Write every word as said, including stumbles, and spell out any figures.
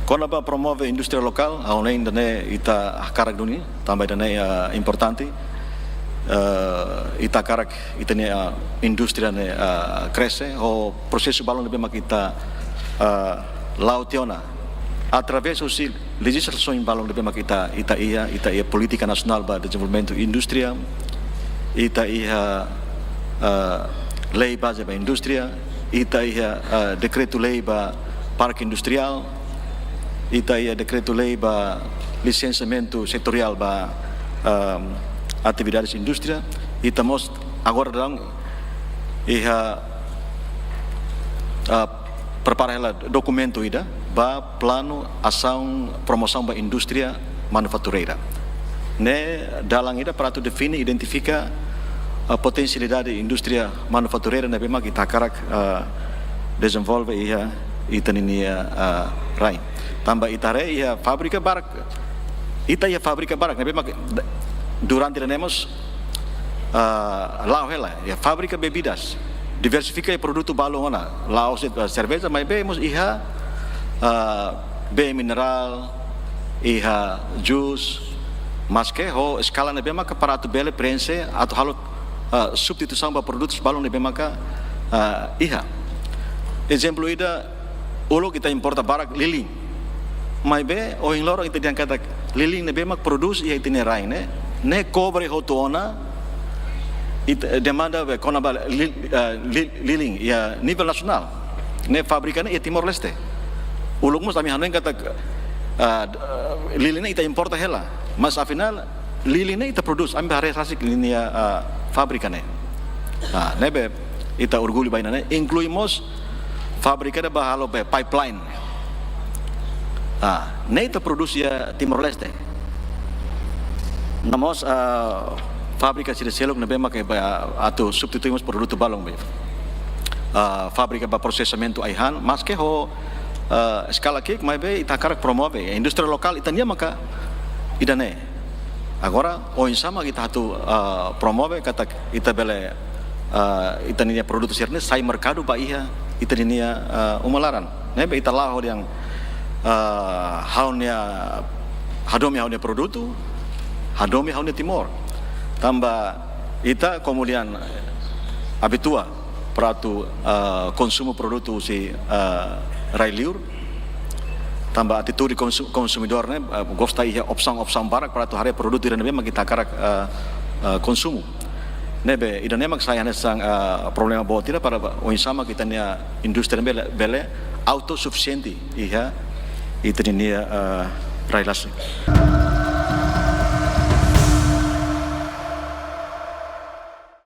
Kona-ba promove indústria lokál, ha'u hanoin ida-ne'e ita hakarak duni, tanba ida-ne'e, ah, importante. Ah, ita hakarak ita-nia, ah, indústria ne'e, ah, krese, ho prosesu balun ne'ebé mak ita, ah, la'o tiha ona. Através husi lejizlasaun balun ne'ebé mak ita, ita iha, ita iha polítika nasionál ba dezenvolvimentu indústria, ita iha, ah, lei baze ba indústria, ita iha, ah, dekretu-lei ba parke industriál, ita iha dekretu-lei ba lisensiamentu setoriál ba, ah, atividades indústria, ita mós agora daudaun iha, ah, prepara hela dokumentu ida ba planu asaun promosaun ba indústria manufatureira. Ne'e dalan ida para atu define, identifika, ah, potensialidade indústria manufatureira ne'ebé mak ita hakarak, ah, dezenvolve iha ita-nia, ah, rain. Tanba ita haree iha fábrika barak, ita iha fábrika barak ne'ebé mak durante ida-ne'e mós, ah, la'o hela, iha fábrika bebidas. Diversifika iha produtu balun ona, la'ós de'it, ah, serveja, maibé mós iha, ah, bee minerál, iha jus, maske ho eskala ne'ebé maka para atu bele prenxe, atu halo, ah, substituisaun ba produtus balun ne'ebé maka, ah, iha. Ezemplu ida, uluk ita importa barak lilin. Maibé ohin loron ita dehan katak lilin ne'ebé mak prodús iha ita-nia rain ne'e, ne'e kobre hotu ona, ita, demanda be kona-ba li-, ah, li-, lilin iha nivel nasionál. Ne'e fábrika ne'e iha Timor-Leste. Uluk mós ami hanoin katak, ah, lilin ne'e ita importa hela. Mas afinál, lilin ne'e ita prodús, ami bá haree rasik lilin nia, ah, fábrika ne'e. Ah, ne'ebé ita orgullu ba ida-ne'e, inklui mós fábrika ida ba halo be pipeline. Ah, ne'e ita prodús iha Timor-Leste. No mós, ah, fábrika sira seluk ne'ebé mak ba atu substitui mós produtu balun be. Ah, fábrika ba prosesamentu ai-han, maske ho, ah, eskala ki'ik, maibé ita hakarak promove indústria lokál ita-nia maka ida-ne'e. Agora, oinsá mak ita atu, ah, promove katak ita bele, ah, ita-nia produtu sira-ne'e sai merkadu ba iha ita-nia, ah, uma laran. Ne'ebé ita la'o dehan, ah, ha'u-nia, hadomi ha'u-nia produtu, hadomi ha'u-nia Timor. Tanba ita komu dehan abitua para atu, ah, konsumu produtu husi, ah, rai-liur. Tanba atitude konsu-, konsumidór ne'e, ah, gosta iha opsaun-opsaun barak para atu haree produtu ida ne'ebé mak ita hakarak, ah, ah, konsumu. Ne'ebé ida-ne'e mak sai hanesan, ah, problema boot ida para oinsá mak ita-nia indústria bele, bele autosufisiente iha ita-nia, ah, rai-rasik.